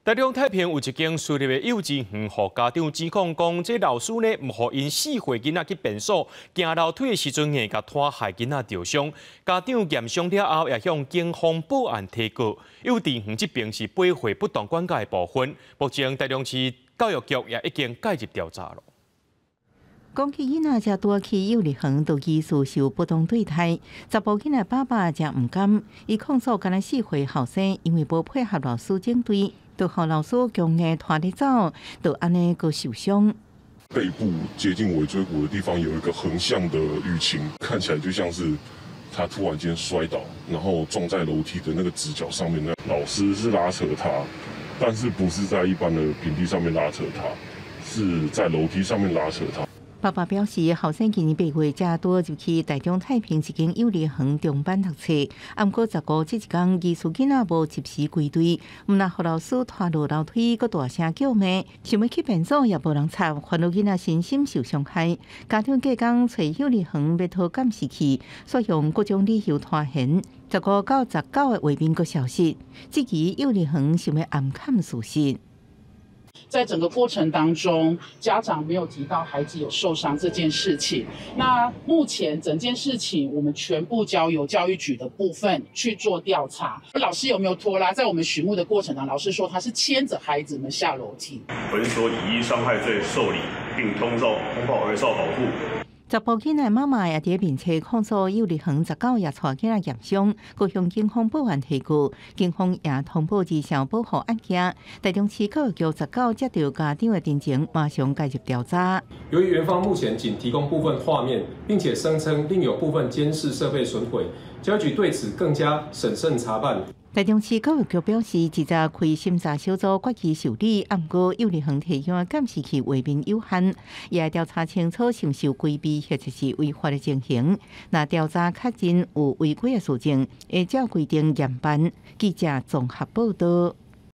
台中太平有一間私立的幼稚園，予家長指控講，這老師呢毋予𪜶4歲囡仔去便所，行樓梯的時陣硬共拖害囡仔著傷。家長驗傷了後，也向警方報案提告。幼稚園這邊是八歲不當管教的部分，目前台中市教育局也已經介入調查了。講起囡仔才拄去幼兒園，就疑似受不當對待。查埔囡仔爸爸誠毋甘，伊控訴敢若4歲後生，因為無配合老師整隊，就予老師強硬拖咧走，就按呢閣受傷。背部接近尾椎骨的地方有一個橫向的淤青，看起來就像是他突然間摔倒，然後撞在樓梯的那個直角上面。那老師是拉扯他，但是不是在一般的平地上面拉扯他，是在樓梯上面拉扯他。爸爸表示，後生今年8月才拄入去台中太平一間幼兒園中班讀冊，毋過15這一工，疑似囡仔無及時歸隊，毋但予老師拖落樓梯，閣大聲叫罵，想欲去便所也無人插，煩惱囡仔身心受傷害。家長隔工揣幼兒園欲討監視器，煞用各種理由拖延。15到19的畫面閣消失，這期幼兒園想欲掩崁事實。在整個過程當中，家長沒有提到孩子有受傷這件事情。那目前整件事情，我們全部交由教育局的部分去做調查。老師有沒有拖拉？在我們詢問的過程當中，老師說他是牽着孩子們下樓梯。本所以意傷害罪受理，並通報兒少保護。查埔囡仔媽媽也佇面冊控訴幼兒園19也帶囡仔驗傷，閣向警方報案提告，警方也通報兒少保護案件。台中市教育局十九接到家長的陳情，馬上介入調查。由於園方目前僅提供部分畫面，並且聲稱另有部分監視設備損毀，教育局對此更加審慎查辦。台中市教育局表示，直接開審查小組決議受理，毋過幼兒園提供的監視器畫面有限，也調查清楚是毋是有規避或者是違法的情形。若調查確認有違規的事情，會照規定嚴辦。記者綜合報道。